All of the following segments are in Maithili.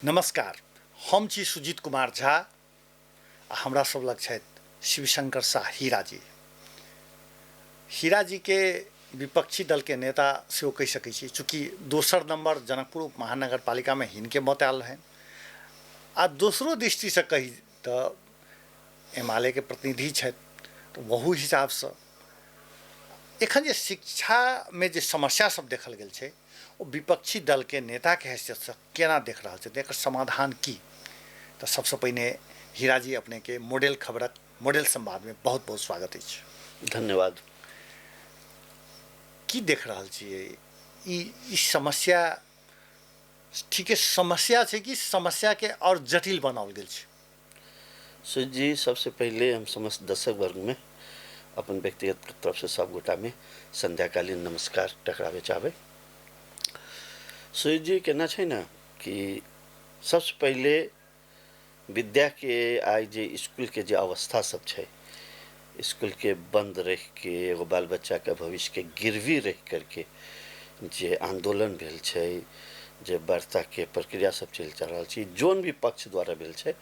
नमस्कार, हम छी सुजीत कुमार झा आ हमरा सब लग छथि शिवशंकर शाह हीराजी। हीराजीके विपक्षी दलके नेता सेहो कहि सकै छी, चूँकि दोसर नंबर जनकपुर उप महानगरपालिकामे हिनके मत आयल रहनि आ दोसरो दृष्टिसँ कही तऽ एमालेके प्रतिनिधि छथि, तऽ ओहू हिसाबसँ एखन जे शिक्षामे जे समस्या सब देखल गेल छै ओ विपक्षी दलके नेताके हैसियतसँ केना देख रहल छथिन, एकर समाधान की? तऽ सबसँ पहिने हीराजी, अपनेके मॉडल खबरक मॉडल संवादमे बहुत बहुत स्वागत अछि। धन्यवाद। की देख रहल छियै ई समस्या? ठीके समस्या छै कि समस्याके आओर जटिल बनाओल गेल छै? सुजीत जी, सबसे पहिले हम समस्त दर्शक वर्गमे अपन व्यक्तिगत तरफसँ सब गोटामे संध्याकालीन नमस्कार टकराबै चाहबै। सुजीत जी, केना छै ने कि सबसँ पहिले विद्याके आइ जे स्कूलके जे अवस्था सब छै, स्कूलके बन्द रखिके एगो बाल बच्चाके भविष्यके गिरवी रखि करके जे आन्दोलन भेल छै, जे वार्ताके प्रक्रिया सब चलि रहल छै, जोन भी पक्ष द्वारा भेल छै,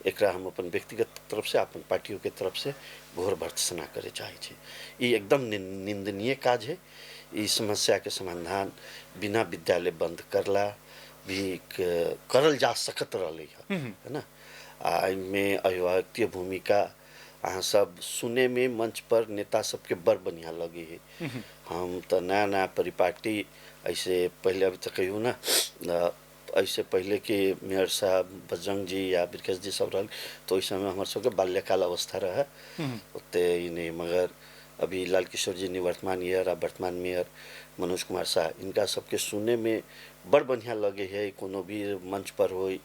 एकरा हम अपन व्यक्तिगत तरफसँ अपन पार्टियोके तरफसँ घोर भर्त्सना करय चाहै छी। ई एकदम निन्दनीय काज है। ई समस्याके समाधान बिना विद्यालय बंद करला भी करल जा सकत रहलै है ना। आ एहिमे अभिभावकीय भूमिका अहाँ सब सुनैमे मंच पर नेता सबके बड़ बढ़िआँ लगै है। हम तऽ नया नया परिपाटी ऐसे पहले अभी तक कहियो ना, ऐसे पहले के मेयर साहब बजरंग जी या बिरकेश जी सब रहल तऽ ओहि समय हमर सबके बाल्यकाल अवस्था रहै, ओते ई नहि। मगर अभी लाल किशोर जी निवर्तमान मेयर आ वर्तमान मेयर मनोज कुमार शाह, इनका सबके सुनैमे बड़ बढ़िआँ लगै है। कोनो भी मंच पर होय,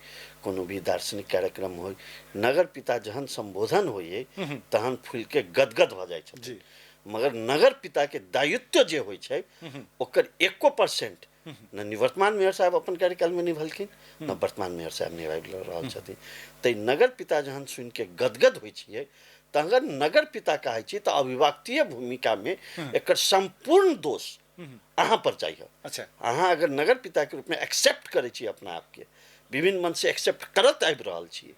कोनो भी दार्शनिक कार्यक्रम होय, नगर पिता जहन संबोधन होइए तहन फूलिके गदगद भऽ जाइ छथिन। मगर नगर पिताके दायित्व जे होइ छै ओकर 1% न निवर्तमान मेयर साहब अपन कार्यकालमे निभलखिन, न वर्तमान मेयर साहब निभाबि रहल छथिन। तै नगर पिता जहन सुनिके गदगद होइ छियै तहन नगर पिता कहै छियै तऽ अभिभावकीय भूमिकामे एकर सम्पूर्ण दोष अहाँ पर चाहिए। अच्छा, अहाँ अगर नगर पिताके रूपमे एक्सेप्ट करै छी, अपना आपके विभिन्न मन से एक्सेप्ट करत आबि रहल छी,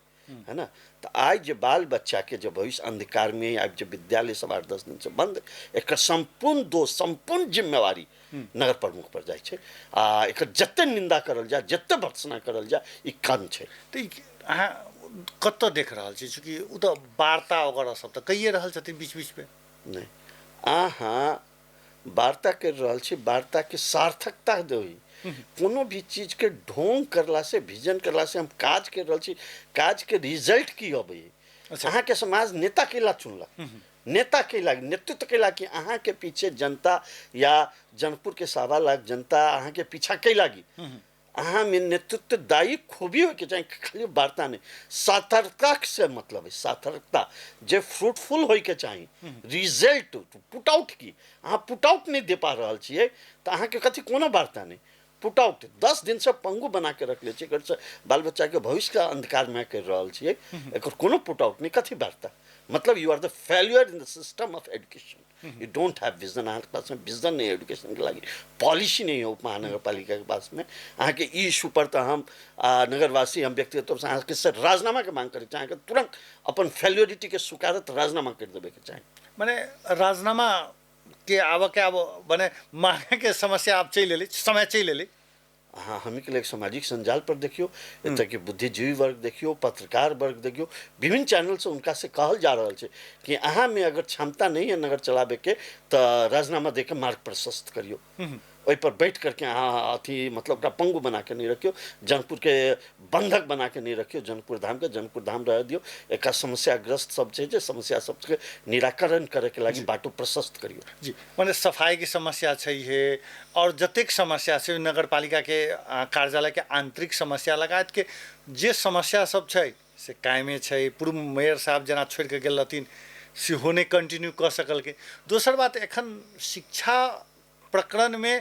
है ना, तऽ आइ जे बाल बच्चाके जे भविष्य अंधकारमे, आइ जे विद्यालय सब 8-10 दिनसँ बंद, एकर सम्पूर्ण दोष सम्पूर्ण जिम्मेवारी नगर प्रमुख पर जाइ छै। आ एकर जते निंदा करल जाय, जते भर्त्सना करल जाय, ई कम छै। तऽ अहाँ कतऽ देख रहल छी? चूँकि ओ तऽ वार्ता वगैरह सब तऽ कहिए रहल छथिन बीच बीचमे। नहि, अहाँ वार्ता करि रहल छी, वार्ताके सार्थकता दही। कोनो भी चीजके ढोंग करला से, विजन करला से हम काज करि रहल छी, काजके रिजल्ट की अबै? अच्छा। अहाँके समाज नेता कैला चुनलक, नेता कैला, नेतृत्व कैला कि अहाँके पीछे जनता या जनकपुरके 1.25 लाख जनता अहाँके पीछा कैला की अहाँमे नेतृत्वदायी खूबी होइके चाही, खाली वार्ता नहि। सार्थकता से मतलब है सार्थकता जे फ्रूटफुल होइके चाही, रिजल्ट पुट आउट की अहाँ पुट आउट नहि दे पा रहल छियै तऽ अहाँके कथी कोनो वार्ता नहि। पुट आउट 10 दिनसँ पंगु बनाके रखले छियै, एकर बाल बच्चाके भविष्यके अंधकारमे करि रहल छियै, एकर कोनो पुट आउट नहि, कथी वार्ता? मतलब you are the failure in the system of education, you don't have vision. अहाँके पासमे विजन नहि एजुकेशनके लागि, पॉलिसी नहि है उप महानगरपालिकाके पासमे। अहाँके ई इशू पर तऽ हम नगरवासी हम व्यक्तिगत रूपसँ अहाँके से राजीनामाके मांग करै छी। अहाँके तुरंत अपन फेल्योरिटीके स्वीकारत राजीनामा करि देबैके चाही। मने राजीनामा के आबऽ के आब मने मांगेके समस्या आब चलि एलै, समय चलि एलै। अहाँ हमीके लेल सामाजिक संजाल पर देखियौ, एतऽ के बुद्धिजीवी वर्ग देखियौ, पत्रकार वर्ग देखियौ, विभिन्न चैनलसँ हुनका से कहल जा रहल छै कि अहाँमे अगर क्षमता नहि है नगर चलाबैके तऽ राजीनामा दे के मार्ग प्रशस्त करियौ, ओहि पर बैठ करके अहाँ अथी मतलब ओकरा पंगु बना के नहि रखियौ, जनकपुरके बंधक बना के नहि रखियौ, जनकपुर धामके जनकपुर धाम रह दियौ। एक समस्याग्रस्त सब छै जे समस्या सबके निराकरण करैके लागि बाटो प्रशस्त करियौ। जी, मने सफाइके समस्या छै हे, आओर जतेक समस्या छै नगरपालिकाके कार्यालयके आंतरिक समस्या लगायतके जे समस्या सब छै से कायमे छै। पूर्व मेयर साहब जेना छोड़िके गेल रहथिन सेहो नहि कंटिन्यू कऽ सकलकै। दोसर बात, एखन शिक्षा प्रकरणमे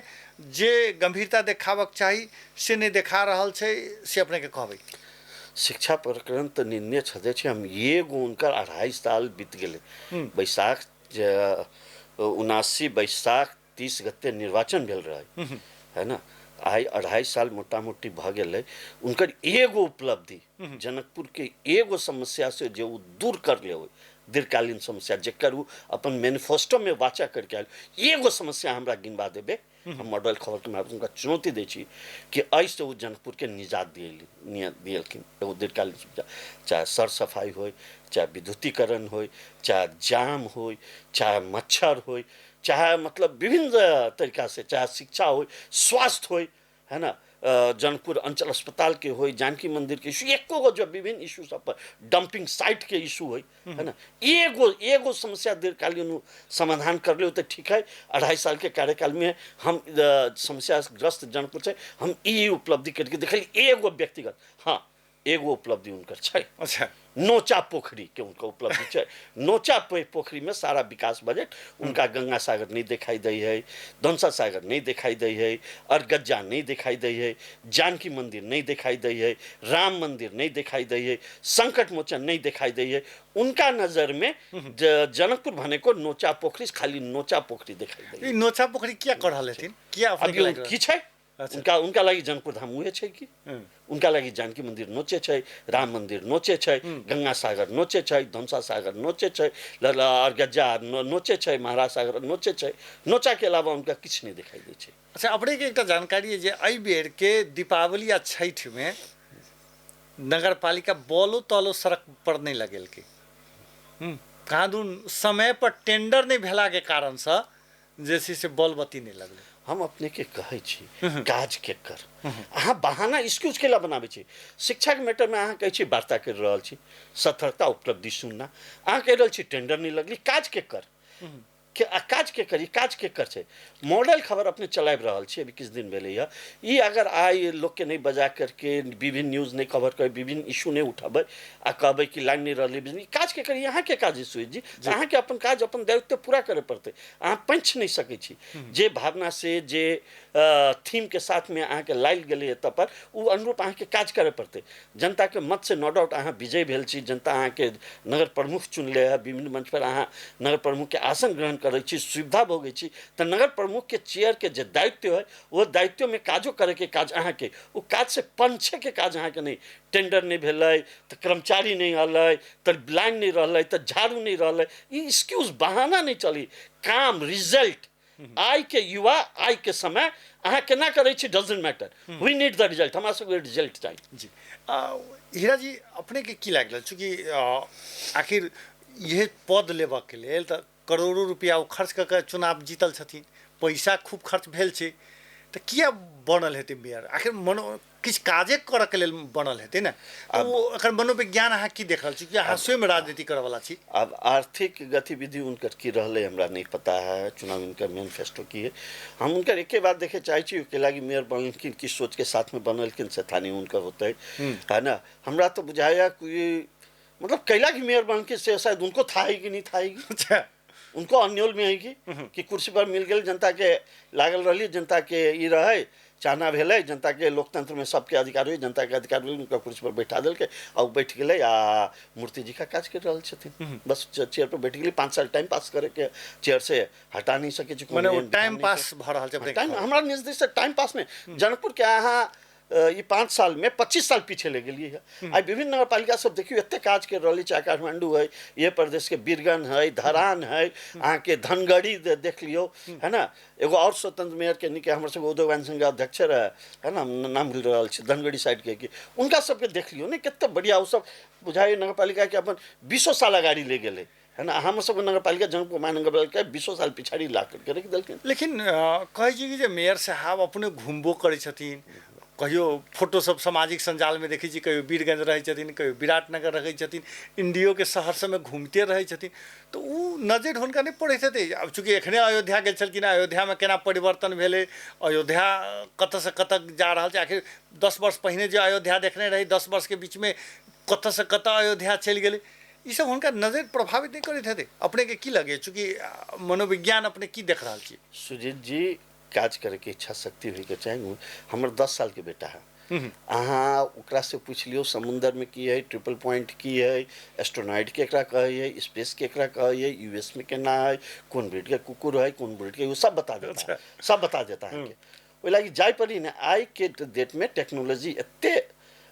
जे गंभीरता देखाबक चाही से नहि देखा रहल छै, से अपनेके कहबै? शिक्षा प्रकरण तऽ निन्दनीय छदे छै। हम एगो हुनकर 2.5 साल बीत गेलै, बैसाख 79 बैसाख 30 गते निर्वाचन भेल रहै, है ना। आइ 2.5 साल मोटा मोटी भऽ गेलै, उनकर एगो उपलब्धि जनकपुर के एगो समस्या से जे ओ दूर कर ले, दीर्घकालीन समस्या जेकर ओ अपन मैनिफेस्टो में वाचा करके आयल, एगो समस्या हमरा गिनबा देबे। हम मॉडल खबर के माध्यम हुनका चुनौती दै छी कि एहिसँ ओ जनकपुर के निजात दिएलखिन। एगो दीर्घकालीन समस्या, चाहे सर सफाई होय, चाहे विद्युतीकरण होय, चाहे जाम होय, चाहे मच्छर होय, चाहे मतलब विभिन्न तरीका से, चाहे शिक्षा होय, स्वास्थ्य होय, है ना, जनकपुर अंचल अस्पताल के होय, जानकी मंदिर के इशू, एको गो जो विभिन्न इशू सब पर, डंपिंग साइट के इशू होय, है ना, एगो एगो समस्या दीर्घकालीन समाधान कर लियो तो ठीक है। 2.5 साल के कार्यकाल में हम समस्याग्रस्त जनकपुर से हम ई उपलब्धि करके देखली, एगो व्यक्तिगत, हाँ एगो उपलब्धि उनकर छै। अच्छा, नोचा पोखरी के उनका उपलब्धि छै। नोचा पोखरी में सारा विकास बजट उनका गंगा सागर नहीं दिखाई दै है, धनसा सागर नहीं दिखाई दै है, अरगज्जा नहीं दिखाई दै है, जानकी मंदिर नहीं दिखाई दै है, राम मंदिर नहीं दिखाई दै है, संकट मोचन नहीं दिखाई दै है। उनका नजर में जनकपुर भने को नोचा पोखरी, खाली नोचा पोखरी दिखाई दै है। नोचा पोखरी किया कर रहल हथिन? किया अपने की छै? उनका उनका लागि जनकपुर धाम उहे छै कि उनका लागि जानकी मंदिर नोचे छै, राम मंदिर नोचे छै, गंगा सागर नोचे छै, धमसा सागर नोचे छै, अरगज्जा नोचे छै, महाराज सागर नोचे छै। नोचा के अलावा उनका किछु नहीं दिखाई दै छै। अच्छा, अपने के एकटा जानकारी जे एहि बेर के दीपावली आ छठि में नगरपालिका बॉलो तॉलो सड़क पर नहीं लगेलकै, कहाँ समय पर टेंडर नहीं भेला के कारण से जे छै से बॉल बत्ती नहीं लगलै। हम अपने के कहै छी काज के कर, अहाँ बहाना एक्सक्यूज केला बनाबै छी। शिक्षा के मैटर में अहाँ कहै छी वार्ता करि रहल छी, सतर्कता उपलब्धि सुनना, अहाँ कहि रहल छी टेंडर नहीं लगली, काज के कर के काज के करी, काज के कर छै। मॉडल खबर अपने चलाबि रहल छी, अभी किछु दिन भेलै हँ। ई अगर आइ लोकके नहि बजा करके विभिन्न न्यूज़ नहि कवर करबै, विभिन्न इशू नहि उठेबै आ कहबै कि लाइन नहि रहलै बिजली, काज के करी, अहाँके काज है सुजीत जी, अहाँके अपन काज अपन दायित्व पूरा करय पड़तै। अहाँ पञ्च नहि सकै छी। जे भावना से जे थीम के साथमे अहाँके लायल गेलै एतऽ पर, ओ अनुरूप अहाँके काज करय पड़तै। जनताके मत से नो डाउट अहाँ विजय भेल छी, जनता अहाँके नगर प्रमुख चुनले है, विभिन्न मंच पर अहाँ नगर प्रमुख के आसन ग्रहण करै छी, सुविधा भोगै छी, तऽ नगर प्रमुख के चेयर के जे दायित्व है वो दायित्व में काजो करे के काज अहाँके, ओ काज से पंचे के काज अहाँके नहीं। टेंडर नहीं भेलै तऽ कर्मचारी नहीं अलै, तऽ लाइन नहीं रहलै, तऽ झाड़ू नहीं रहलै, ई एक्सक्यूज बहाना नहीं चली। काम रिजल्ट, आइ के युवा आइ के समय अहाँ केना करै छी doesn't matter, we need the result, हमरा सबके रिजल्ट चाही। जी हीरा जी, अपने के की लागल चूँकि आखिर इहे पद लेबऽ के लेल तऽ करोड़ों रुपया ओ खर्च कऽ के चुनाव जीतल छथिन, पैसा खूब खर्च भेल छै, तऽ किया बनल हेतै मेयर? आखिर मनो किछु काजे करऽ के लेल बनल हेतै ने, ओ एकर मनोविज्ञान अहाँ की देख रहल छी कि अहाँ स्वयं राजनीति करऽ वाला छी? आब आर्थिक गतिविधि उनकर की रहलै हमरा नहीं पता है, चुनाव उनकर मैनिफेस्टो की है। हम उनकर एके बात देखे चाहै छी, ओहिके लागि मेयर बनलखिन की सोच के साथ में बनलखिन से थानी उनकर होतै, है ना। हमरा तो बुझाया कि मतलब कैला की मेयर बनलखिन से शायद उनको था ही कि नहीं था ही। अच्छा, उनको अन्योल में है कि कुर्सी पर मिल गेल, जनता के लागल रही, जनता के ई रहे चाहना भेलै, जनता के लोकतंत्र में सबके अधिकार हुई, जनता के अधिकार हुई, उनका कुर्सी पर बैठा देलकै आ बैठ गेलै आ मूर्ति जी का काज कर रहल छथिन। बस चेयर पर बैठ गेलै, 5 साल टाइम पास करे के, चेयर से हटा नहीं सकै छै, मने टाइम पास भऽ रहल छै। टाइम हमरा नजदीक से टाइम पास नहीं। जनकपुर के अहाँ ये 5 साल में 25 साल पीछे ले गेलियै है। आइ विभिन्न नगरपालिका सब देखियौ एते काज कर रहल छै, काठमांडू है, ये प्रदेश के बीरगंज है, धरान है, अहाँके धनगढ़ी देख लियौ, है ना। एगो और स्वतंत्र मेयर के निके हमर सबके उद्योग वाणिज्य संघ अध्यक्ष रहे, है ना, नाम भूल रहल छी, धनगढ़ी साइड के, उनका सबके देख लियौ ने कते बढ़िया ओ सब बुझाइए नगरपालिका के अपन 20 साल अगाडि ले गेलै, है ना। हमर सबके नगरपालिका जनकपुर महानगरपालिका 20 साल पिछाड़ी ला करके रखि देलखिन। लेकिन कहै छी कि जे मेयर साहब अपने घुमबो करै छथिन, कहियो फोटो सब सामाजिक सञ्जालमे देखै छी, कहियो वीरगंज रहै छथिन, कहियो विराटनगर रहै छथिन, इंडियो के शहर सबमे घूमते रहै छथिन, तऽ ओ नजरि हुनका नहि पड़ैत हेतै? आब चूँकि एखने अयोध्या गेल छलखिन, अयोध्यामे केना परिवर्तन भेलै, अयोध्या कतऽसँ कतऽ जा रहल छै, आखिर 10 वर्ष पहिने जे अयोध्या देखने रही, 10 वर्षके बीचमे कतऽसँ कतऽ अयोध्या चलि गेलै, ई सब हुनका नजरि प्रभावित नहि करैत हेतै? अपनेके की लगैए, चूँकि मनोविज्ञान अपने की देख रहल छी? सुजीत जी, काज करैके इच्छा शक्ति होइके चाही। हमर 10 साल के बेटा है, अहाँ ओकरा से पूछि लियौ समुद्र में की है, ट्रिपल पॉइंट की है, एस्ट्रोनॉइड केकरा कहै है, स्पेस केकरा कहै है, यूएस में केना है, कोन ब्रीड के कुकुर है, कोन ब्रीड के, वो सब बता देता है, सब बता देता है। ओहि लागि जाय पड़ी ने। आइ के डेटमे टेक्नोलॉजी एते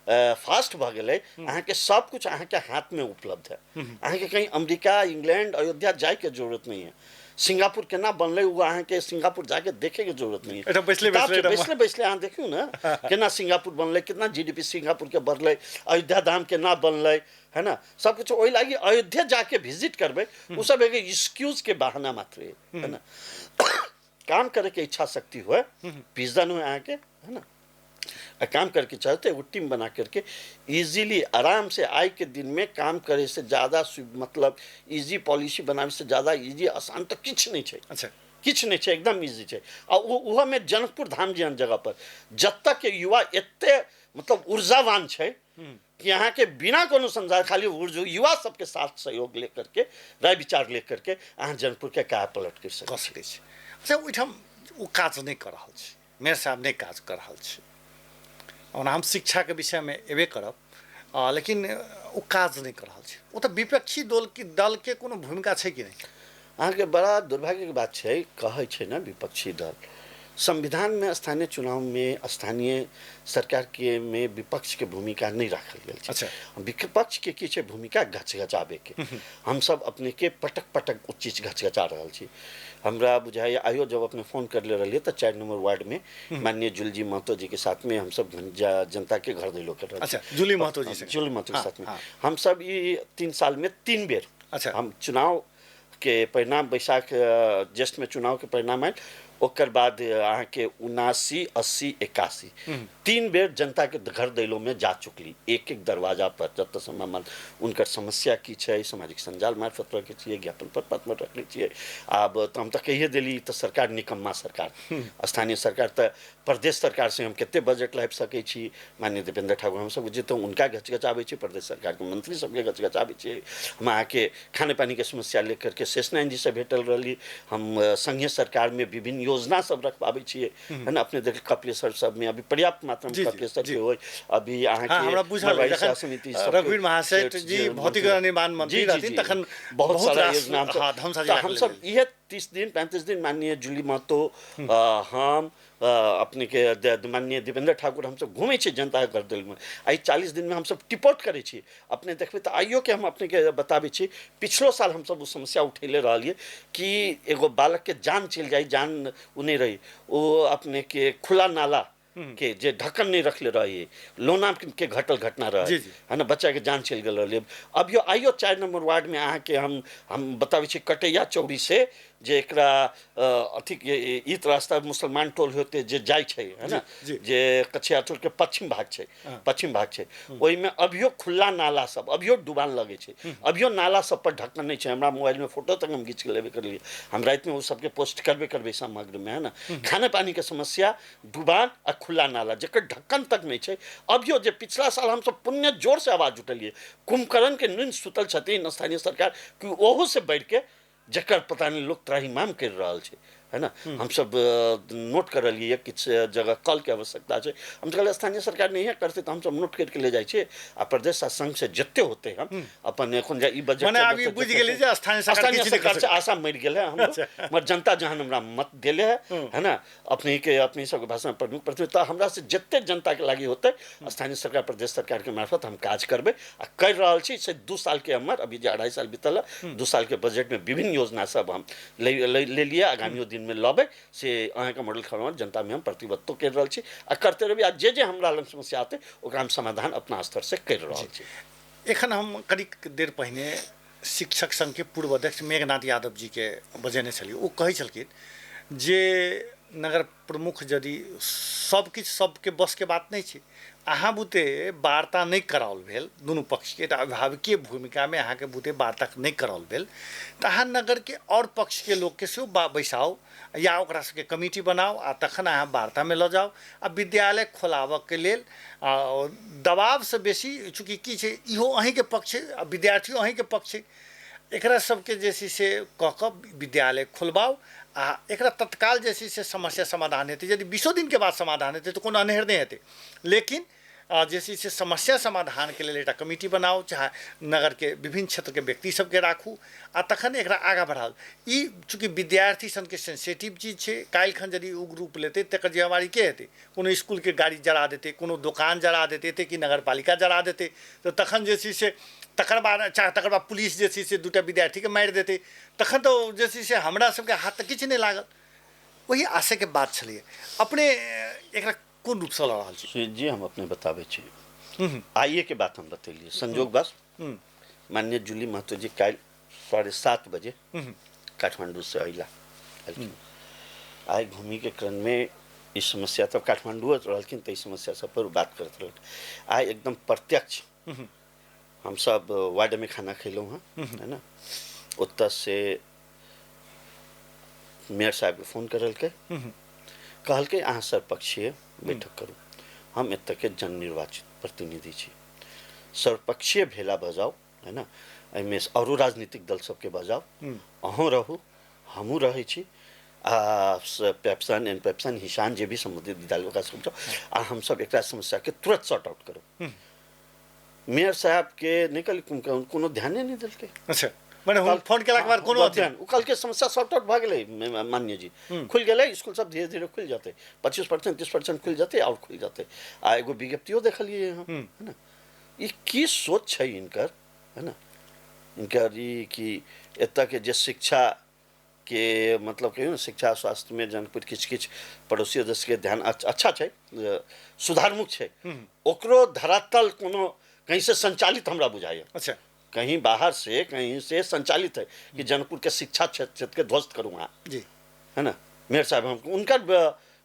फास्ट भऽ गेलै, अहाँके सब कुछ अहाँके हाथमे उपलब्ध है। अहाँके कहीं अमेरिका, इंग्लैंड, अयोध्या जायके जरूरत नहीं है। सिंगापुर केना बनलै ओ अहाँके सिंगापुर जाके देखेके जरूरत नहीं है। बैसले बैसले बैसले अहाँ देखियौ ने केना सिंगापुर बनलै, कितना जीडीपी सिंगापुर के बढ़लै, अयोध्या धाम केना बनलै, है ना, सब कुछ। ओहि लागि अयोध्या जाके विजिट करबै ओ सब एगो एक्सक्यूज के बहाना मात्र है ना। काम करे के इच्छा शक्ति हुए, विजन हुए अहाँके, है ना, काम करके चाहते वो टीम बना करके इजीली आराम से आय के दिन में काम करे से ज़्यादा मतलब इजी पॉलिसी बनावे से ज़्यादा इजी आसान तो किछु नहीं है। अच्छा, किछु नहीं है, एकदम इजी है। आ ओहोमे जनकपुर धाम जेहन जगह पर जतऽ के युवा एते मतलब ऊर्जावान छै कि अहाँ के बिना कोनो समझा खाली युवा सबके साथ सहयोग लेकर के राय विचार लेकर के अहाँ जनकपुर के काया पलट कर सकै छी। अच्छा, ओहिठाम ओ काज नहि कऽ रहल छै, मेयर साहब नहि काज कऽ रहल छै। ओना हम शिक्षाके विषयमे एबे करब, लेकिन ओ काज नहि कऽ रहल छै। ओ तऽ विपक्षी दलके कोनो भूमिका छै कि नहि? अहाँके बड़ा दुर्भाग्यके बात छै, कहै छै ने विपक्षी दल, संविधानमे स्थानीय चुनावमे स्थानीय सरकारके में विपक्षके भूमिका नहि राखल गेल छै। अच्छा, विपक्षके की छै भूमिका? घचघचाबैके। हमसब अपनेके पटक पटक ओ चीज घचघचा रहल छी। हमरा बुझाइए आइयो जब अपने फोन करले रहिए तऽ 4 नंबर वार्डमे माननीय जुलजी महतो जी के साथमे हमसब जनता के घर दैलो कर रहल। अच्छा, जुली महतो जी, जुली महतो के साथमे हमसब ई 3 साल में 3 बेर। अच्छा, हम चुनाव के परिणाम बैसाख ज्येष्ठ में चुनाव के परिणाम आयल, ओकर बाद अहाँके 79, 80, 81 3 बेर जनता के घर दैलो में जा चुकली, एक एक दरवाजा पर जतऽ समय उनकर समस्या की छै सामाजिक संजाल मार्फत रखै छियै, ज्ञापन पत्र रखने छियै। आब तऽ हम तऽ कहिए देली तऽ सरकार निकम्मा सरकार, स्थानीय सरकार तऽ प्रदेश सरकार से हम कते बजट लाबि सकै छी। माननीय देवेंद्र ठाकुर हमसब जे तऽ उनका घचघचाबै छी, प्रदेश सरकारके मंत्री सबके घचघचाबै छियै। हम अहाँके खाने पानीके समस्या लेकर के शेषनारायण जी से भेटल रहली, हम संघीय सरकारमे विभिन्न योजना सब रखबाबै छियै, है ना। अपने देख कपिलेश्वर सबमे अभी पर्याप्त मात्रा में कपिलेश्वर के होय, अभी अहाँके समिति रघुवीर महासेठ जी भौतिक निर्माण मंत्री रहथिन तखन बहुत सारा योजना हमसब इहे 30 दिन 35 दिन माननीय जुली महतो, हम अपने के माननीय देवेंद्र ठाकुर हमसब घूमै छी जनता के घर दिलमे। आइ 40 दिनमे हमसब टिपोट करै छी। अपने देखबै तऽ आइयो के हम अपने के बताबै छी, पिछलो साल हमसब ओ समस्या उठेले रहलियै कि एगो बालक के जान चलि जाइ, जान ओ नहि रही, ओ अपने के खुला नाला के जे ढक्कन नहीं रखले रही, लोना के घटल घटना रहे, है ना, बच्चा के जान चलि गेल रहलै। अभियो आइयो 4 नंबर वार्डमे अहाँके हम बताबै छी कटैया चौरी से जे एकरा अथी ईत रास्ता मुसलमान टोल होते जे जाइ छै, है ना, जे कछिया टोल के पश्चिम भाग छै, पश्चिम भाग छै, ओहिमे अभियो खुला नाला सब अभियो डुबान लगै छै, अभियो नाला सब पर ढक्कन नहि छै। हमरा मोबाइलमे फोटो तक हम घीच के लेबे करलियै, हम रातिमे ओ सबके पोस्ट करबे करबै समग्रमे, है ना। खाने पानीके समस्या, डुबान आ खुला नाला जकर ढक्कन तक नहीं छै। अभियो जे पिछला साल हमसब पुण्य जोर से आवाज उठेलियै, कुंभकर्ण के नींद सुतल छथिन स्थानीय सरकार कि ओहो से बढ़ि के जकर पता नहीं लोग त्राहिमाम कर रहल छै, है ना। हमसब नोट कर रहलियै किछु जगह कल के आवश्यकता छै, हम कहलियै स्थानीय सरकार नहीं करते तऽ हमसब नोट करके ले जाइ छियै आ प्रदेश आ संघ से जते होते हम अपन एखन ई बजट माने बुझि गेलियै जे स्थानीय सरकार से आशा मरि गेल है हमरो, मगर जनता जहन हमरा मत देले है, है ना, अपने के अपने सबके भाषा प्रमुख प्रतिनिधि तऽ हमरा से जते जनता के लागि होते स्थानीय सरकार प्रदेश सरकार के मार्फत हम काज करबै आ कर रहल छी। से 2 साल के हमर अभी जे 2.5 साल बीतल है, 2 साल के बजट में विभिन्न योजना सब हम ले लियै, आगामी दिन में लबै से अहाँके मॉडल खबर जनता में हम प्रतिबद्धतो कर रहल छी आ करते रहबै आ जे जे हमरा लग समस्या आते ओकरा हम समाधान अपना स्तर से कर रहल छी। एखन हम कनिक देर पहिने शिक्षक संघ के पूर्व अध्यक्ष मेघनाथ यादव जी के बजेने छलियै, ओ कहै छलखिन जे नगर प्रमुख यदि सब किछु सबके बस के बात नहीं छै, अहाँ बुते वार्ता नहीं कराओल भेल दुनू पक्षके, तऽ अभिभावकीय भूमिकामे अहाँके बुते वार्ता नहीं कराओल भेल तऽ अहाँ नगरके और पक्षके लोकके सेहो बैसाउ या ओकरा सबके कमिटी बनाउ आ तखन अहाँ वार्तामे लऽ जाउ आ विद्यालय खोलाबऽके लेल दबावसँ बेसी, चूँकि की छै इहो अहीँके पक्ष छै आ विद्यार्थियो अहीँके पक्ष छै, एकरा सबके जे छै से कऽ कऽ विद्यालय खोलबाउ आ एकरा तत्काल जे छै से समस्या समाधान हेतै। यदि 20 दिनके बाद समाधान हेतै तऽ कोनो अनहेर नहि हेतै, लेकिन जे छै से समस्या समाधानके लेल एकटा कमिटी बनाउ, चाहे नगरके विभिन्न क्षेत्रके व्यक्ति सबके राखू आ तखन एकरा आगाँ बढ़ाउ। ई चूँकि विद्यार्थी सनके सेंसिटिव चीज छै, काल्हिखन यदि उग्र रूप लेतै तकर जिम्मेवारी के हेतै? कोनो स्कूलके गाड़ी जरा देतै, कोनो दोकान जरा देतै, एते कि नगरपालिका जरा देतै, तऽ तखन जे छै से तकर बाद चाहे तकर बाद पुलिस जे छै से दूटा विद्यार्थीके मारि देतै, तखन तऽ जे छै से हमरा सबके हाथ तऽ किछु नहि लागल। ओही आशयके बात छलैए। अपने एकरा कोन रूपसँ लऽ रहल छी? सुजीत जी, हम अपने बताबै छी, आइए के बात हम बतेलियै। संजोगवश माननीय जूली महतो जी काल्हि 7:30 बजे काठमांडू से अयला। आइ घूमी के क्रम में ई समस्या, तब काठमांडू रहलखिन तऽ ई समस्या सब पर बात करैत रहलखिन। आइ एकदम प्रत्यक्ष हम सब वार्ड में खाना खेलहुँ हँ, है ना। ओतऽ से मेयर साहबके फोन करलकै, कहलकै अहाँ सर्वपक्षीय बैठक करू, हम एतऽके जननिर्वाचित प्रतिनिधि छी, सर्वपक्षीय भेला बजाउ, है ना, एहिमे औरो राजनीतिक दल सबके बजाउ, अहूँ रहू, हमहूँ रहै छी, आ पेप्सन एन पेप्सन हिसान जे भी सम्बन्धित विद्यालय ओकरा सब जाउ, आ हमसब एकरा समस्याके तुरंत सॉर्ट आउट करू। मेयर साहबके नहि कहली, कोनो ध्याने नहि देलकै। अच्छा, मने हम फोन केलाके बाद कोनो अथी ध्यान, ओ कहलकै समस्या सॉर्ट आउट भऽ गेलै माननीय जी, खुलि गेलै स्कूल सब, धीरे धीरे खुलि जेतै, 25% 30% खुलि जेतै आओर खुलि जेतै। आ एगो विज्ञप्तियो देखलियै हम, है ना। ई की सोच छै हिनकर, है ना, हिनकर ई कि एतऽके जे शिक्षा के मतलब कहियौ ने, शिक्षा स्वास्थ्य में जनकपुर किछु किछु पड़ोसी देशके ध्यान अच्छा छै, सुधारमुख छै, ओकरो धरातल कोनो कहीं से संचालित हमरा बुझाइए। अच्छा, कहीं बाहर से कहीं से संचालित है कि जनकपुर के शिक्षा क्षेत्र के ध्वस्त करूँ अहाँ जी, है ना। मेयर साहब हम उनकर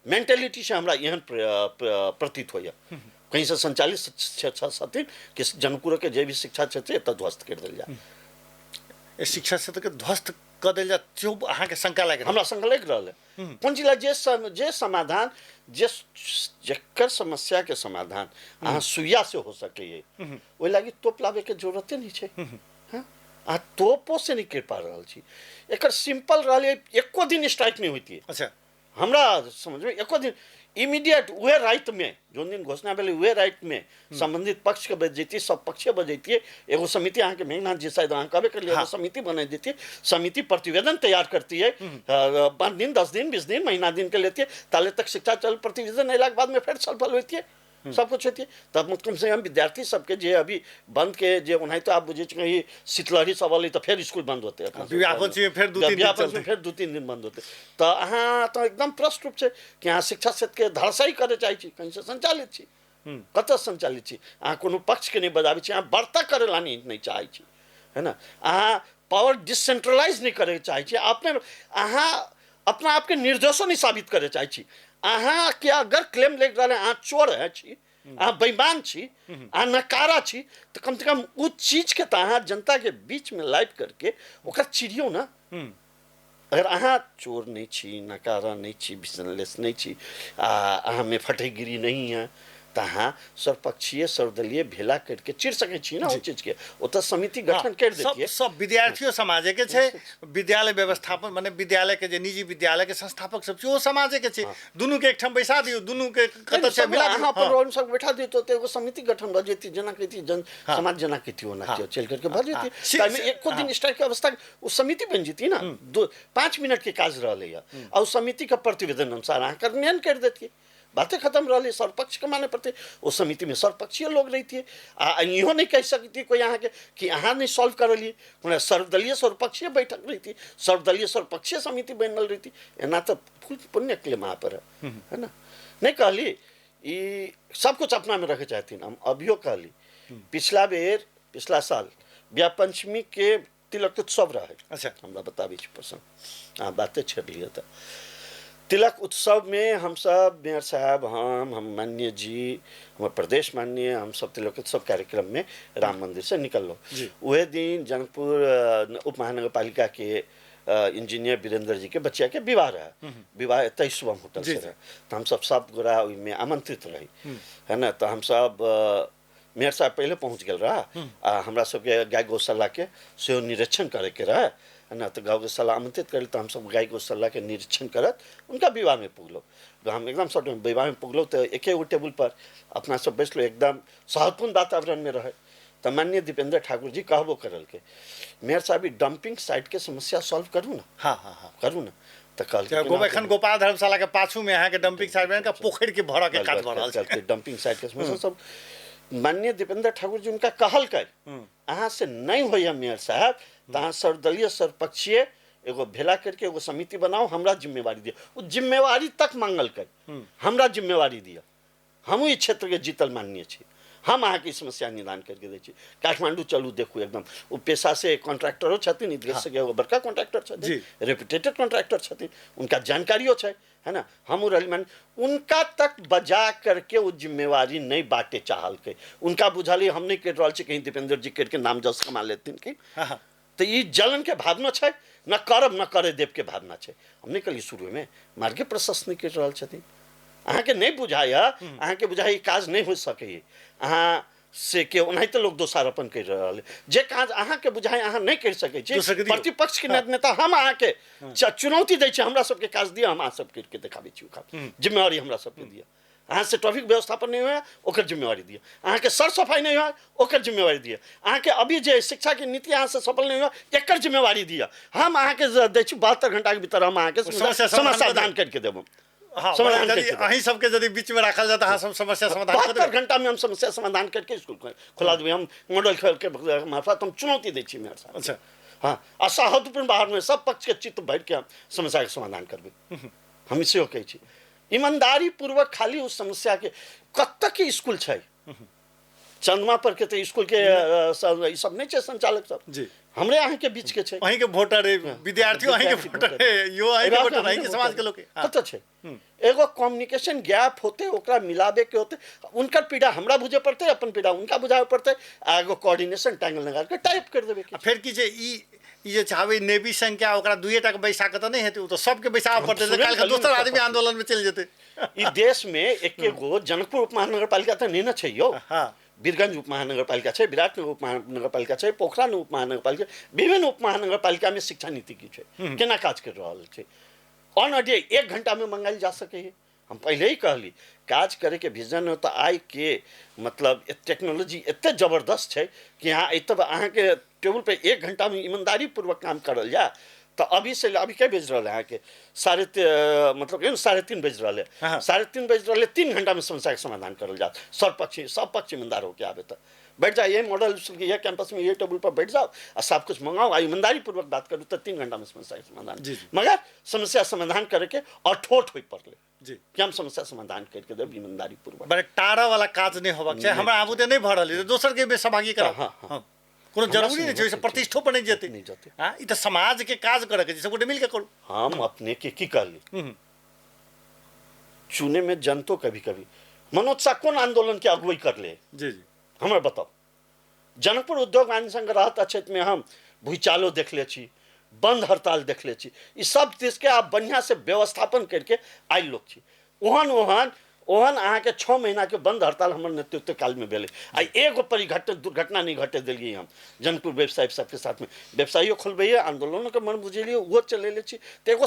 मेंटेलिटी से हमरा एहन प्रतीत होइए, कहीं से संचालित छथिन कि जनकपुर के जे भी शिक्षा क्षेत्र एतऽ ध्वस्त कर देल जाए, शिक्षा क्षेत्र के ध्वस्त कऽ देल जाए, सेहो अहाँके शंका लागि रहल? हमरा शंका लागि रहल है। कोन चीज जे समाधान जे जकर समस्या के समाधान अहाँ सुइया से हो सकैए, ओहि लागि तोप लाबैके जरूरते नहि छै। हँ, अहाँ तोपो से नहि करि पा रहल छी। एकर सिंपल रहलै, एको दिन स्ट्राइक नहि होइतियै। अच्छा, हमरा समझमे एको दिन इमीडिएट उहे रातिमे जोन दिन घोषणा भेलै उहे रातिमे सम्बन्धित पक्षके बजैतियै, सब पक्षे बजैतियै, एगो समिति अहाँके मेघनाथ जी शायद अहाँ कहबे करलियै, एगो समिति बना दैतियै, समिति प्रतिवेदन तैयार करतियै, 5 दिन 10 दिन 20 दिन महीना दिन के लेतियै, ताले तक शिक्षा चल प्रतिवेदन अयलाके बादमे फेर छलफल होइतियै, सब कुछ होइतियै। तब कम से कम विद्यार्थी सबके जे अभी बंद के जे ओनाहितो आब बुझै छी कहीं शीतलहरी सब अलै तऽ फेर स्कूल बंद होतै, विवाह पंचमी फेर 2-3 दिन चलतै, फेर 2-3 दिन बंद होतै। तऽ अहाँ तऽ एकदम प्रश्न रूप छै कि अहाँ शिक्षा क्षेत्रके धराशायी करय चाहै छी, कहीं से संचालित छी, कतऽ संचालित छी? अहाँ कोनो पक्षके नहि बजाबै छी, अहाँ वार्ता करै ला नहि चाहै छी, है ना। अहाँ पावर डिसेंट्रलाइज नहि करय चाहै छी, अपने अहाँ अपना आपके निर्दोषो नहि साबित करय चाहै छी। अहाँ के अगर क्लेम लागि रहल है अहाँ चोर है छी, अहाँ बेईमान छी, अहाँ नकारा छी, तऽ कम से कम ओ चीजके तऽ अहाँ जनताके बीचमे लाइव करके ओकरा चिड़ियौ ना। अगर अहाँ चोर नहि छी, नकारा नहि छी, विजनलेस नहि छी, आ अहाँमे फटहगिरी नहीं है, तऽ अहाँ सर्वपक्षीय सर्वदलीय भेला करके चिर सकै छी ना ओ चीजके। ओतऽ समिति गठन कर देतियै। सब विद्यार्थियों समाजे के छै, विद्यालय व्यवस्थापन माने विद्यालय के जे निजी विद्यालय के संस्थापक सब छै ओ समाजे के छै, दुनू के एकठाम बैसा दियौ, दुनू के कतऽ छै मिला अहाँ अपन रोल सब बैठा दियौ तऽ एगो समिति गठन भऽ जेतै, जेना कहितियै जन समाज जेना कहितियै ओना चलि करके भऽ जेतै। ताहिमे एको दिन स्ट्राइक के अवस्था ओ समिति बनि जेतै ना, 2-5 मिनट के काज रहलैए, आ ओ समिति के प्रतिवेदन अनुसार अहाँ कार्यान्वयन करि देतियै, बातें खत्म रहलै। सर्वपक्षके माने पड़तै, ओ समितिमे सर्वपक्षीय लोग रहितियै, आ इहो नहि कहि सकतियै कोइ अहाँके कि अहाँ नहि सॉल्व करलियै, कोनो सर्वदलीय सर्वपक्षीय बैठक रहितियै, सर्वदलीय सर्वपक्षीय समिति बनल रहितियै। एना तऽ फुल पुण्य क्लेम अहाँ पर है ना। नहि कहली ई सब कुछ अपनामे रखै चाहथिन। हम अभियो कहली पिछला बेर पिछला साल ब्याह पंचमी के तिलक उत्सव रहे। अच्छा, हमरा बताबै छी प्रसंग, अहाँ बाते छेड़लियै तऽ तिलक उत्सव में हम सब मेयर साहब, हम माननीय जी, हमर प्रदेश माननीय, हम सब तिलक उत्सव कार्यक्रम में राम मंदिर से निकललो। वह दिन जनकपुर उप महानगरपालिका के इंजीनियर वीरेंद्र जी के बच्चा के विवाह रहे, विवाह एतै शुभम होटल से रहे, तो हम सब सब गोरा ओहिमे आमंत्रित रही, है ना। तो हम सब मेयर साहब पहले पहुँच गेल रहा, आ हमरा सबके गाय गौशाला के सेहो निरीक्षण करैके रहे, है ना। तऽ गाय गौशाला आमंत्रित करल तऽ हमसब गाय गौशालाके निरीक्षण करत उनका विवाहमे पुगलहुँ। हम एकदम शॉर्ट विवाहमे पुगलहुँ तऽ एके गो टेबुल पर अपना सब बैसलहुँ, एकदम सौहार्दपूर्ण वातावरणमे रहै। तऽ माननीय दीपेंद्र ठाकुर जी कहबो करलकै, मेयर साहब ई डंपिंग साइट के समस्या सॉल्व करू ना। हाँ हाँ हाँ करू ना। तऽ कहलकै एखन गोपाल धर्मशाला के पाछू में अहाँके डंपिंग साइट में पोखरि के भरऽ के काज भऽ रहल छै। डंपिंग साइट के समस्या सब माननीय दीपेंद्र ठाकुर जी उनका कहलकै, अहाँ से नहीं होइए मेयर साहब तऽ अहाँ सर्वदलीय सर्वपक्षीय एगो भेला करके एगो समिति बनाओ, हमरा जिम्मेवारी दिअ। ओ जिम्मेवारी तक मांगलकै, हमरा जिम्मेवारी दिअ, हमहूँ ई क्षेत्रके जीतल माननीय छी, हम अहाँके ई समस्या निदान करके दै छी। काठमांडू चलू देखू, एकदम ओ पेशा से कॉन्ट्रैक्टरो छथिन, ई देश के एगो बड़का कॉन्ट्रैक्टर छथिन, रेपुटेटेड कॉन्ट्रैक्टर छथिन, उनका जानकारियो छै, है ना। हमहूँ रही मान उनका तक बजा करके ओ जिम्मेवारी नहीं बांटे चाहलकै। उनका बुझल हम नहीं करि रहल छी, कहीं दीपेंद्र जी करके नाम जस कमा लेथिन कि। तऽ ई जलन के भावना छै, न करब न करे देव के भावना छै। हम नहीं कहलियै शुरूमे मार्गे प्रशस्त नहि करि रहल छथिन। अहाँके नहि बुझाइए, अहाँके बुझाइए काज नहि हो सकैए, अहाँ से के ओनाहिते लोक दोषारोपण करि रहल। जे काज अहाँके बुझाइ अहाँ नहि करि सकै छी, प्रतिपक्ष के नेता हम अहाँके चुनौती दै छी, हमरा सबके काज दिअ, हम अहाँ सब करिके देखाबै छी। ओ जिम्मेवारी हमरा सबके दिअ। अहाँ से ट्रैफिक व्यवस्थापन नहीं हुआ ओकर जिम्मेवारी दिअ, अहाँके सर सफाई नहीं हुआ ओकर जिम्मेवारी दिअ, अहाँके अभी जे शिक्षा के नीति अहाँ से सफल नहीं हुआ एकर जिम्मेवारी दिअ। हम अहाँके दै छी 72 घंटा के भीतर हम अहाँके समस्या समाधान करके देब। हाँ, समाधान अहीं सबके यदि बीच में राखल जाए तो अहाँ सब समस्या समाधान 72 घंटा में हम समस्या समाधान करके स्कूल खोला देबै। हम मॉडल खोल के मार्फत हम चुनौती दै छी मेयर साहब। अच्छा हाँ, आ सौहार्दपूर्ण बाहर में सब पक्ष के चित्त भरि के हम समस्या के समाधान करबै। हम सेहो कहै छी ईमानदारी पूर्वक खाली उस समस्या के कतऽ के स्कूल छै, चंद्रमा पर के तऽ स्कूल के ई सब नहि छै संचालक सब जी, हमरे अहाँके बीच के छै, अहीं के वोटर है, विद्यार्थी अहीं के वोटर है, यो अहीं के वोटर, अहीं के समाज के लोग कतऽ छै। एगो कम्युनिकेशन गैप होते, ओकरा मिलाबे के होते, उनकर पीड़ा हमरा बुझे पड़ते, अपन पीड़ा उनका बुझाबे पड़ते, आ एगो कोऑर्डिनेशन टांगल लगा के टाइप कर देबे के। फेर की छै ई जे चाहबै नेवी संख्या ओकरा दुइए टा के बैसा के तऽ नहि हेतै, ओ तऽ सबके बैसाबऽ पड़तै, काल्हि दोसर आदमी आंदोलन में चलि जेतै। ई देश में एके गो जनकपुर उपमहानगरपालिका तऽ नहि ने छै यौ। वीरगंज उपमहानगरपालिका छै, विराटनगर उपमहानगरपालिका छै, पोखरा उपमहानगरपालिका, विभिन्न उपमहानगरपालिका में शिक्षा नीति की छै, केना काज कर रहल छै। ऑन अ डे 1 घंटा में मंगायल जा सकै है। हम पहले ही कहली काज करे के विजन हो तो आइ के मतलब टेक्नोलॉजी एते जबरदस्त छै कि यहाँ तब अहाँके टेबुल पे 1 घंटा में ईमानदारी पूर्वक काम करल जाए तो अभी से अभी क्या बज रहा है अहाँके मतलब 3:30 बज रहा है। हाँ। 3:30 बज रहा है, 3 घंटा में समस्या के समाधान करल जाए। सब पक्ष ईमानदार होके आबे तो बैठ जाए, ये मॉडल स्कूल के ये कैंपस में ये टेबुल पर बैठ जाओ और सब कुछ मंगाओ आ ईमानदारी पूर्वक बात करू तो 3 घंटा में समस्या के समाधान। मगर समस्या समाधान करके अठोट हो पड़ले जी कि हम समस्या समाधान करके देब ईमानदारी पूर्वक। बड़े टारा वाला काज नहीं होबाक चाही, हमरा आबू ते नहीं भरल है दोसर के सहभागी करा। हाँ। कोनो जरूरी नहीं छै, ओहिसँ प्रतिष्ठो पर नहीं जेतै। नहीं जेतै। हाँ, ई तऽ समाज के काज करे के छै, सब गोटे मिल के करू। हम अपने के की कहली चुने में जनतो कभी कभी मनोज शाह कोन आंदोलन के अगुवाई कर ले जी जी हमरा बताओ। जनकपुर उद्योग वाणिज्य संघ रहत अछैत में हम भूचालो देखले छी, बंद हड़ताल देखले छी, ई सब चीज के आप बढ़िया से व्यवस्थापन करके आयल लोग छी। ओहन ओहन ओहन अहाँके 6 महीना के बंद हड़ताल हमर नेतृत्व काल में भेलै आ एगो परिघटना दुर्घटना नहीं घटे देलियै हम जनकपुर व्यवसायी सबके साथ में। व्यवसायियो खोलबैए, आंदोलनों के मन बुझेलियै, ओहो चलेले छी। तऽ एगो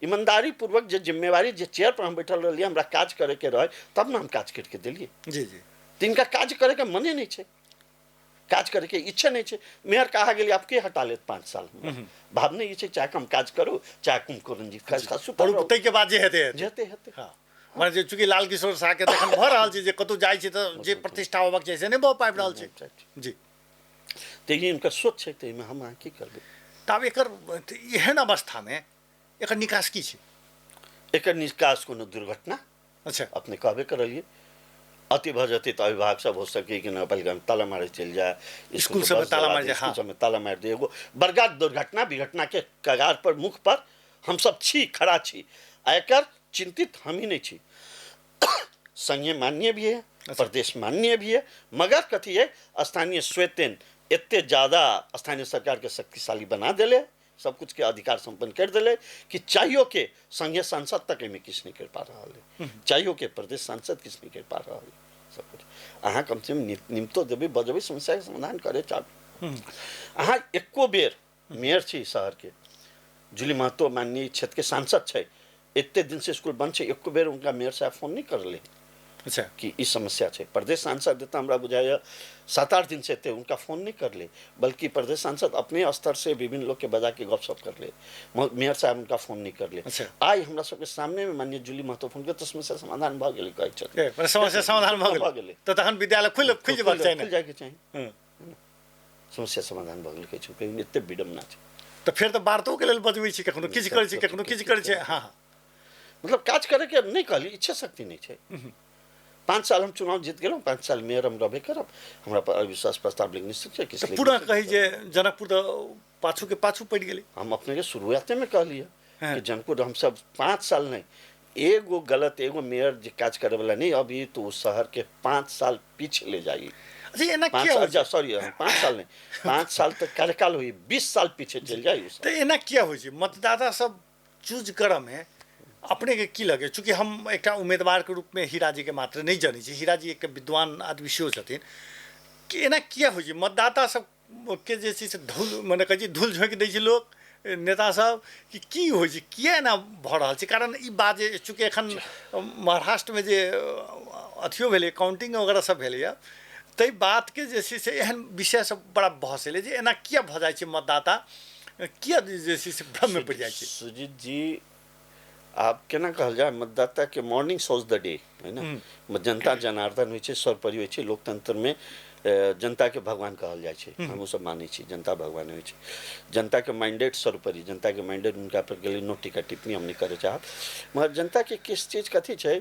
ईमानदारी पूर्वक जे जिम्मेवारी जे चेयर पर हम बैठल रहलियै, हमरा काज करे के रहे तब ने हम काज करके देलियै। जी जी तिनका काज करे के मने नहीं छै, काज करे के इच्छा नहीं छै। मेयर कहा गेली आप के हटा लेत 5 साल, भावना ई छै चाहे हम काज करू चाहे कुंभकर्ण जी काज करू, ताहि के बाद जे हेतै जेते हेतै। हाँ, माने जे चूँकि लाल किशोर शाह के तखन भऽ रहल छै जे कतहु जाइ छै तऽ जे प्रतिष्ठा होबाक चाही से नहि भऽ पाबि रहल छै। जी तऽ ई हुनकर सोच छै, तऽ एहिमे हम अहाँ की करबै। तऽ आब एकर एहन अवस्थामे एकर निकास की छै? एकर निकास कोनो दुर्घटना। अच्छा अपने कहबे करलियै अति भऽ जेतै तऽ अभिभावक सब हो सकै कि नगरपालिका में ताला मारे चलि जाए, स्कूल सबमे ताला मारि जाए। स्कूल सबमे ताला मारि दे। एगो बड़का दुर्घटना विघटना के कगार पर मुख पर हमसब छी, खड़ा छी, आ एकर चिंतित हम ही नहीं छी। संघीय माननीय भी है, प्रदेश माननीय भी है, मगर कथी है स्थानीय स्वयं एते ज्यादा स्थानीय सरकार के शक्तिशाली बना देले, सब कुछ के अधिकार संपन्न कर दिले कि चाहियो के संघीय सांसद तक एहिमे किछु नहीं कर पा रहा है, चाहियो के प्रदेश सांसद किछु नहीं कर पा रहा है। सब कुछ अहाँ कम से कम निमतो देबै, बजबै, समस्या के समाधान करे चाहबै। अहाँ एको बेर मेयर छी शहरके, जूली महतो माननीय क्षेत्रके सांसद छै, एते दिन से स्कूल बंद छै, एको बेर उनका मेयर साहब फोन नहीं करले। अच्छा। कि ई समस्या छै। प्रदेश सांसद एतऽ हमरा बुझाइए 7-8 दिन से एते उनका फोन नहीं करले, बल्कि प्रदेश सांसद अपने स्तर से विभिन्न लोग के बजा के गपशप करले, मेयर साहब उनका फोन नहीं करले। अच्छा। आइ हमरा सबके सामने में माननीय जूली महतो फोन के तऽ समस्या समाधान भऽ गेलै कहै छथिन। ए, मने समस्या समाधान भऽ भऽ गेलै। गेलै। तऽ तखन विद्यालय खुलि खुलि जेबाक चाही ने? खुलि जायके चाही। हँ। समस्या समाधान भऽ गेलै कहै छथिन, एते विडम्बना छै। तऽ फेर तऽ वार्तोके लेल बजबै छी, कखनो किछु करै छी, कखनो किछु करै छै। हँ, हँ। मतलब काज करैके नहि कहली, इच्छा शक्ति नहि छै। 5 साल हम चुनाव जीत गेलहुँ, 5 साल मेयर हम रहबे करब, हमरा पर अविश्वास प्रस्ताव लेकिन निश्चित छै। तऽ पुनः कही जे जनकपुर तऽ पाछू के पाछू पड़ि गेलै। हम अपने के शुरुआते में कहलियै हाँ। कि जनकपुर हम सब 5 साल नहीं, एगो गलत एगो मेयर जे काज करे वाला नहीं अभी तो उस शहर के 5 साल पीछे ले जाइए। अच्छा, एना 5 किया साल, होइ छै? सॉरी, 5 साल नहीं, 5 साल तक कार्यकाल हुई, 20 साल पीछे चल जाइए। तऽ एना किया होइ छै? मतदाता सब चूज करऽ में अपने के की लगे? चूँकि हम एकटा उम्मीदवार के रूप में हीराजी के मात्र नहीं जनै छी, हीराजी एक विद्वान आदमी सेहो छथिन, कि एना किया होइ छै? मतदाता सब के जे छै से धूल, मने कहै छै धूल झोंकि दै छै लोक, नेता सब, कि की होइ छै, किया एना भऽ रहल छै? कारण ई बात जे चूँकि एखन महाराष्ट्रमे जे अथियो भेलै, काउंटिंग वगैरह सब भेलैए, ताहि बातके जे छै से एहन विषय सब बड़ा बहस एलै जे एना किया भऽ जाइ छै, मतदाता किया जे छै से भ्रममे पड़ि जाइ छै? सुजीत जी, आप केना कहल जाय, मतदाता के मॉर्निंग सोच the day है ना, जनता जनार्दन होइ छै, सर्वोपरि होइ छै। लोकतंत्र में जनता के भगवान कहल जाइ छै, हमहूँ सब मानै छी जनता भगवान होइ छै। जनता के माइंडेट सर्वोपरि, जनता के माइंडेट उनका पर गेलै, नो टीका टिप्पणी हम नहीं करे चाहब। मगर जनता के किस चीज कथी छै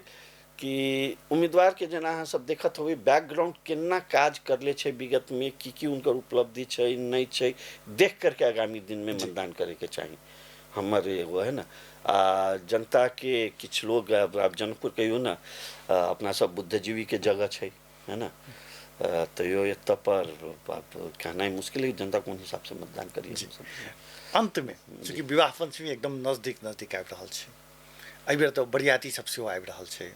कि उम्मीदवार के जेना अहाँ सब देखत होबै बैकग्राउंड केना काज करले छै विगत में, की की उनकर उपलब्धि छै नहीं छै, देख करके आगामी दिन में मतदान करे के चाही। हमर एगो है ना, आ जनता के किछु लोग, आब जनकपुर कहियो ना, अपना सब बुद्धजीवी के जगह छै है ना, तैयो एतऽ पर कहनाइ मुश्किल है जनता कोन हिसाब से मतदान करिए। अंत में चूँकि विवाह पंचमी एकदम नजदीक नजदीक आबि रहल छै, एहिबेर तऽ बरियाती सब सेहो आबि रहल छै,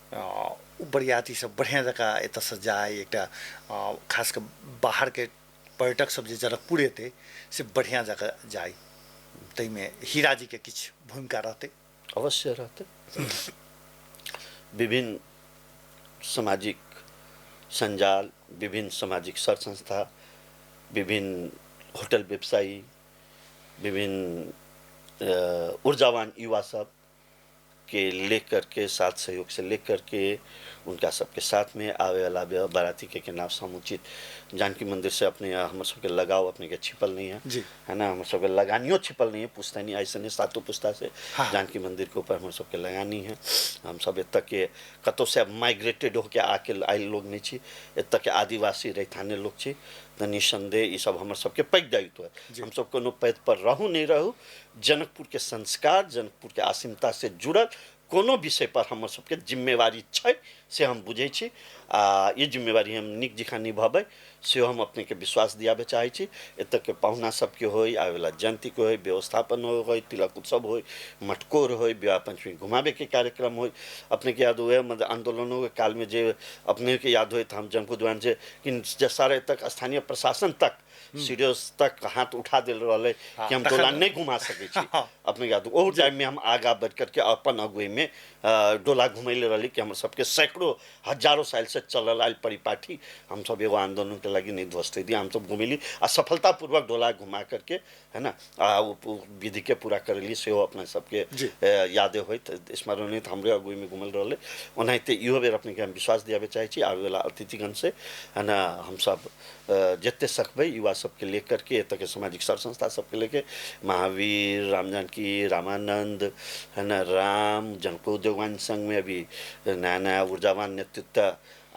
ओ बरियाती सब बढ़िआँ जकाँ एतऽसँ जाय, एकटा खास कऽ बाहरके पर्यटक सब जे जनकपुर एतै से बढ़िआँ जकाँ जाय, ताहिमे हीराजीके किछु भूमिका रहतै? अवश्य रहतै। विभिन्न सामाजिक संजाल, विभिन्न सामाजिक सर संस्था, विभिन्न होटल व्यवसायी, विभिन्न ऊर्जावान युवा सब के लेकर के साथ सहयोग से लेकर के उनका सबके साथ में आवे वाला बाराती के नाम समुचित जानकी मंदिर से अपने हमर सबके लगाव अपने के छिपल नहीं है जी। है ना, हमर सबके लगानियो छिपल नहीं है, पुश्तैनी नहीं, ऐसे नहीं सातों पुश्ता से। हाँ। जानकी मंदिर के ऊपर हम सबके लगानी है। हम सब एतऽ के कतौ से माइग्रेटेड होके आके आयल लोग नहीं छी, एतऽ के आदिवासी रैथाने लोग छी, तऽ निसंदेह ई सब हमर सबके पैघ दायित्व है। हम सब कोनो पद पर रहू नहीं रहू, जनकपुर के संस्कार, जनकपुर के आसिमता से जुड़ल कोनो विषय पर हमर सबके जिम्मेवारी छै से हम बुझै छी, आ ई जिम्मेवारी हम नीक जकाँ निभेबै सेहो हम अपने के विश्वास दियाबे चाहै छी। एतऽ के पाहुना सबके होय, आबैवला जयन्तीके होय, व्यवस्थापन होय, तिलक उत्सव होय, मटकोर होय, विवाह पंचमी घुमाबे के कार्यक्रम होय। अपने के याद हुए मतलब आंदोलनों के काल में जे अपने के याद होय, हम जनकपुर दीवान से कि सारे तक स्थानीय प्रशासन तक सीरियस तक हाथ उठा दिल रहलै कि हम डोला नहीं घुमा सकै छी। अपने याद ओहू टाइम में हम आगा बढ़ करके अपन अगुवाई में डोला घुमैले रहली कि हमर सबके सैकड़ों हजारों साल से चलल आयल परिपाटी हम सब एगो आंदोलन के लगी नहीं ध्वस्त दिया, हम सब घुमेली आ सफलतापूर्वक डोला घुमा करके है ना, आ विधि के पूरा करेली सेहो अपना सबके यादे होइत स्मरण होइत हमरे अगुवाई में घुमल रहलै। ओनाहिते इहो बेर अपने के हम विश्वास दियाबे चाहै छी आबैवला अतिथिगण से है ना, हम सब जते सकबै युवा सबके लेकर के एतऽ के सामाजिक सर संस्था सबके लेके महावीर, राम जानकी, रामानंद है ना, राम जनकपुर उद्योगवान संघ में अभी नया नया ऊर्जावान नेतृत्व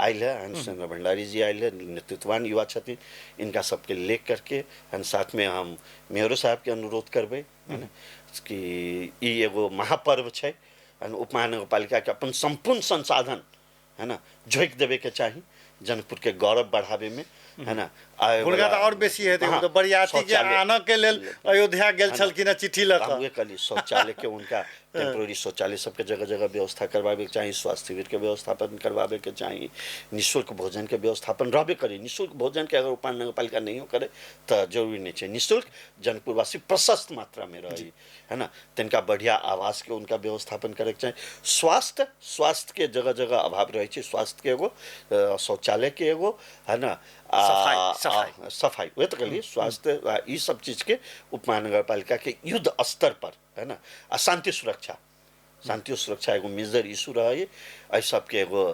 आयल है, हरिश्चंद्र भंडारी जी आयल है, नेतृत्ववान युवा छथिन, इनका सबके ले करके है साथ में हम मेयरो साहब के अनुरोध करबै है ना कि ई एगो महापर्व छै, उप महानगरपालिका के अपन संपूर्ण संसाधन है ना झोंकि देवे के चाही जनकपुर के गौरव बढ़ावे में है ना। हुनका तऽ आओर बेसी हेतै, ओ तऽ बरियाती के आनऽ के लेल अयोध्या गेल छलखिन हँ चिट्ठी लऽ कऽ। हम कहली शौचालय के उनका टेम्पोररी शौचालय सबके जगह जगह व्यवस्था करवाबेके चाही, स्वास्थ्य शिविरके व्यवस्थापन करवाबेके चाही, निःशुल्क भोजनके व्यवस्थापन रहबे करी। निःशुल्क भोजनके अगर उपमहानगरपालिका नहियो करे तऽ जरूरी नहि छै, निःशुल्क जनकपुरवासी प्रशस्त मात्रामे रही, है ना। तिनका बढ़िया आवासके उनका व्यवस्थापन करैके चाही। स्वास्थ्यके जगह जगह अभाव रहै छै, स्वास्थ्यके एगो, शौचालयके एगो, है ना, सफाई सफाई वह तऽ कहलियै, स्वास्थ्य ई सब चीजके उपमहानगरपालिकाके युद्ध स्तर पर, है ना। आ शांति सुरक्षा, शांति सुरक्षा एगो मेजर इशू रहै, एहि सबके एगो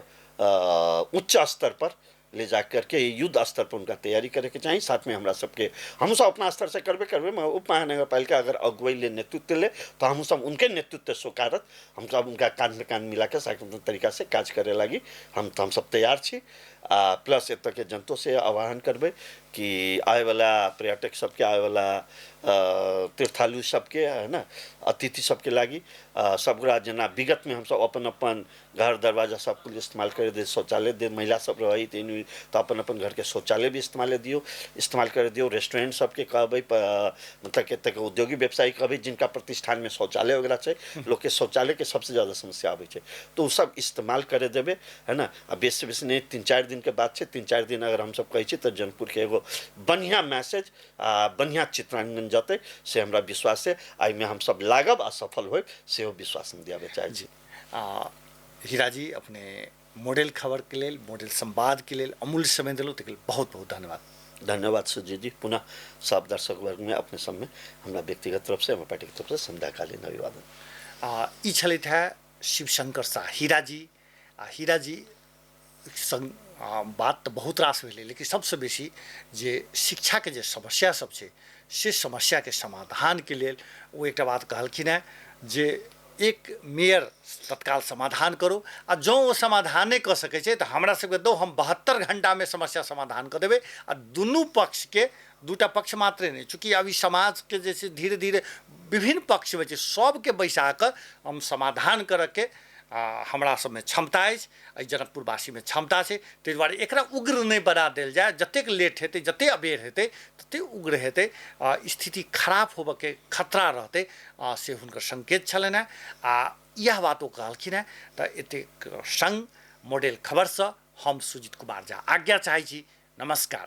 उच्च स्तर पर ले जा करके युद्ध स्तर पर उनका तैयारी करैके चाही। साथमे हमरा सबके हमसब अपना स्तर से करबे करबै, मगर उप महानगरपालिका अगर अगुवाई ले, नेतृत्व ले, तो हमसब उनके नेतृत्व स्वीकारत, हमसब उनका कान में कान मिला के सकारात्मक तरीका से काज करे लागी हमसब तैयार छी। आ प्लस एतऽके जनतो से आह्वान करबै कि आएवला पर्यटक सबके, आएवला तीर्थालु सबके, है ना, अतिथि सबके लागी सब गोरा जेना विगतमे हमसब अपन अपन घर दरवाजा सब कुछ इस्तेमाल करे दे, शौचालय दे, महिला सब रही तऽ अपन अपन घरके शौचालय भी इस्तेमाल दियौ, इस्तेमाल करे दियौ। रेस्टोरेंट सबके कहबै, मतलब कि एतऽके उद्योगी व्यवसायी कहबै जिनका प्रतिष्ठानमे शौचालय वगैरह छै, लोकके शौचालयके सबसँ ज्यादा समस्या आबै छै, तऽ ओ सब इस्तेमाल करे देबै, है ना। आ बेसी बेसी नहि, 3-4 दिनके बात छै, 3-4 दिन अगर हमसब कहै छी तऽ जनकपुरके एगो बढ़िआँ मैसेज आ बढ़िआँ चित्रांकन जतै, से हमरा विश्वास है। एहिमे हमसब लागब आ सफल होब, सेहो विश्वास हम दियाबै चाहै छी। हीराजी, अपने मॉडल खबर के लेल, मॉडल संवाद के लेल अमूल्य समय देलहुँ, ताहिके लेल बहुत बहुत धन्यवाद। धन्यवाद सुजीत जी। पुनः सब दर्शक वर्ग में अपने सब में हमरा व्यक्तिगत तरफ से, हमरा पार्टी के तरफ से संध्याकालीन अभिवादन। ई छलथि है शिवशंकर शाह हीराजी। आ हीराजी संग बात तऽ बहुत रास भेलै, लेकिन सबसँ बेसी जे शिक्षाके जे समस्या सब छै से समस्याके समाधानके लेल ओ एकटा बात कहलखिन हेँ जे एक मेयर तत्काल समाधान करू, आ जँ ओ समाधान नहि कऽ सकै छै तऽ हमरा सबके दो, हम 72 घंटामे समस्या समाधान कऽ देबै। आ दुनू पक्षके, दूटा पक्ष मात्रे नहि, चूँकि अभी समाजके जे छै धीरे धीरे विभिन्न पक्षमे छै, सबके बैसा कऽ हम समाधान करऽके हमरा सबमे क्षमता अछि, एहि जनकपुरवासीमे क्षमता छै। ताहि दुआरे एकरा उग्र नहि बना देल जाय, जतेक लेट हेतै, जतेक अबेर हेतै ततेक उग्र हेतै, स्थिति खराब होबऽके खतरा रहतै, से हुनकर संकेत छलनि हेँ। आ इएह बात ओ कहलखिन हेँ। तऽ एतेक संग मॉडल खबरसँ हम सुजीत कुमार झा आज्ञा चाहै छी। नमस्कार।